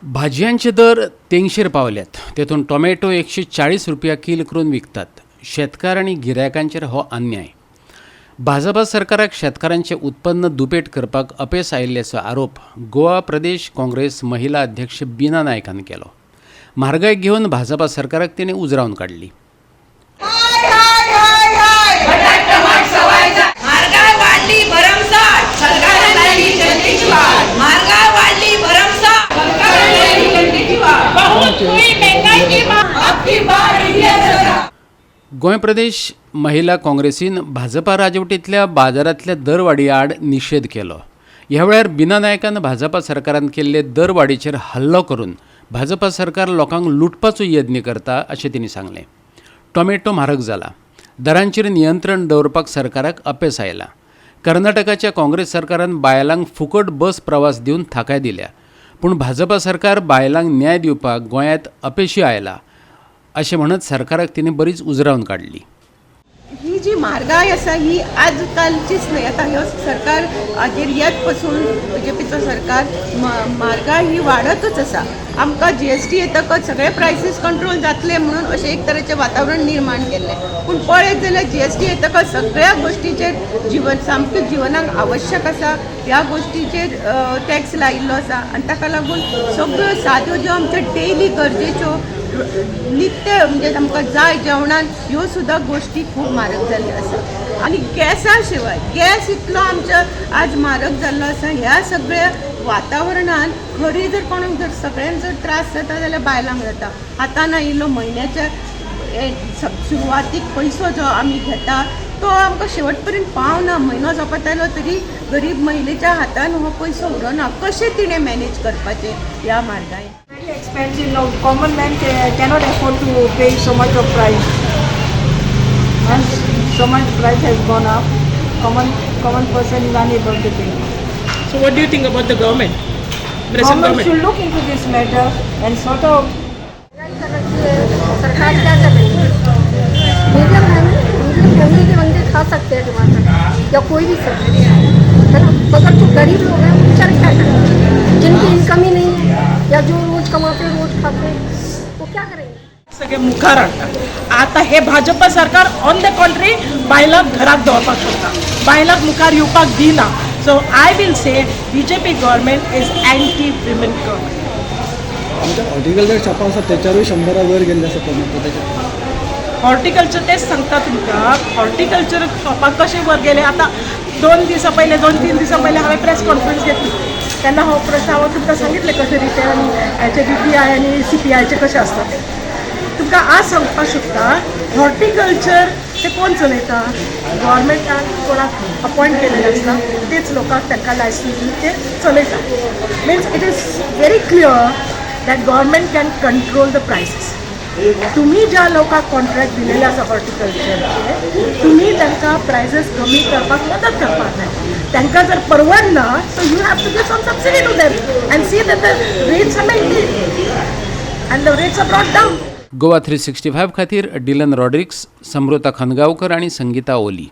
भाजयांचे दर तेंगशेर पावल्यात. तेतून टोमॅटो 140 रुपया कील करून विकतात. शेतकार आनी गिरायकांचेर हो अन्याय. भाजपा सरकाराक शेतकारांचें उत्पन्न दुपेट करपाक अपेस आयिल्ल्याचो आरोप गोवा प्रदेश काँग्रेस महिला अध्यक्ष बिना नायकान केलो. म्हारगाय घेवन भाजपा सरकाराक तिणें उजरावन काडली. हाय हाय हाय हाय. महागाई वाढली भरमसाठ, सरकारने लावली जनतेची वाट. महागाई वाढली भरमसाठ, सरकारने लावली जनतेची वाट. बहुत हुई महंगाई की मार, अब की बार इंडिया सरकार. गोंय प्रदेश महिला काँग्रेसीन भाजपा राजवटींतल्या बाजारांतल्या दरवाडी आड निशेध केलो. ह्या वेळार बिना नायकान भाजपा सरकारान केल्ले दरवाडीचेर हल्लो करून भाजपा सरकार लोकांक लुटपाचो यत्न करता अशें तिणें सांगलें. टोमॅटो म्हारग जाला. दरांचेर नियंत्रण दवरपाक सरकाराक अपेस आयलां. कर्नाटकाच्या काँग्रेस सरकारान बायलांक फुकट बस प्रवास दिवन थाकाय दिल्या, पूण भाजपा सरकार बायलांक न्याय दिवपाक गोंयांत अपेशी आयला अशें म्हणत सरकाराक तिणें बरीच उजरावन काडली. ही जी म्हारगाय आसा ही आज कालचीच न्हय. आतां ह्यो सरकार हाजेर येत पसून, बीजेपीचो सरकार, म्हारगाय ही वाडतच आसा. आमकां जीएसटी येतकच सगळे प्रायसीस कंट्रोल जातले म्हणून अशें एक तरेचें वातावरण निर्माण केल्लें. पूण पळयत जाल्यार जीएसटी येतकच सगळ्या गोश्टीचेर, जिवन सामकें जिवनाक आवश्यक आसा ह्या गोश्टीचेर टॅक्स लायिल्लो आसा आनी ताका लागून सगळ्यो साद्यो ज्यो आमच्यो डेली गरजेच्यो, नित्य म्हणजे आमकां जाय जेवणान, ह्यो सुद्दां गोश्टी खूब म्हारग जाल्ल्यो आसा. आनी गॅसा शिवाय गॅस इतलो आमच्या आज म्हारग जाल्लो आसा. ह्या सगळ्या वातावरणान खरी जर कोणाक जर सगळ्यांक जर त्रास जाता जाल्यार बायलांक जाता. हातान आयिल्लो म्हयन्याच्या सुरवातीक पयसो जो आमी घेता तो आमकां शेवट पर्यंत पावना. म्हयनो सोंपत आयलो तरी गरीब महिलेच्या हातान हो पयसो उरना. कशें तिणें मॅनेज करपाचें ह्या म्हारगायेन? Very expensive now. Common man cannot afford to pay so much of price. And so much price has gone up. Common person is unable to pay. So what do you think about the government? Present Government government. Should look into this matter and sort out. सरकार क्या कर रही है? Medium family, medium family के बंदे खा सकते हैं टमाटर या कोई भी सब्जी, है ना? मगर जो गरीब लोग हैं, वो बेचारे क्या करेंगे? जिनकी इनकम ही नहीं है या जो रोज़ कमाते हैं, रोज़ खाते हैं, वो क्या करेंगे? सगळे मुखार हाडटा. आतां हे भाजपा सरकार ऑन the contrary बायलांक घरात दवरपाक सोदता, बायलांक मुखार येवपाक दिना. So I will say BJP government is anti women government. आमच्या हॉर्टिकल्चर शॉपां आसा, तेच्यारूय 100 वयर गेल्ले आसा टोमॅटो तेचे. हॉर्टिकल्चर, तेच सांगता तुमकां, हॉर्टिकल्चर शॉपाक कशें वर गेले. आतां 2 दिसां पयले, 2-3 दिसां पयले हांवें प्रेस कॉन्फरन्स घेतली तेन्ना हो प्रश्न हांवें तुमकां सांगितलें, कशें रिटेल आनी हाचे बीपीआय आनी सीपीआयचे कशें आसता तें. तुमकां आज सांगपाक सोदता, हॉर्टिकल्चर ते कोण चलयता? गव्हर्मेंटान कोणाक अपॉयंट केलेलें आसता, तेच लोकांक तांकां लायसन्स दिवन ते चलयता. Means it is very clear that government can control the prices. तुम्ही ज्या लोकांक कॉन्ट्रॅक्ट दिलेले आसा हॉर्टिकल्चरचे, तुम्ही तांकां प्रायसीस कमी करपाक मदत करपाक जाय. तांकां जर परवडना, so you have to give some subsidy to them and see that the rates are maintain and the rates are brought down. Goa 365 खातीर डिलन रॉड्रिक्स, समृता खनगांवकर आनी संगीता ओली.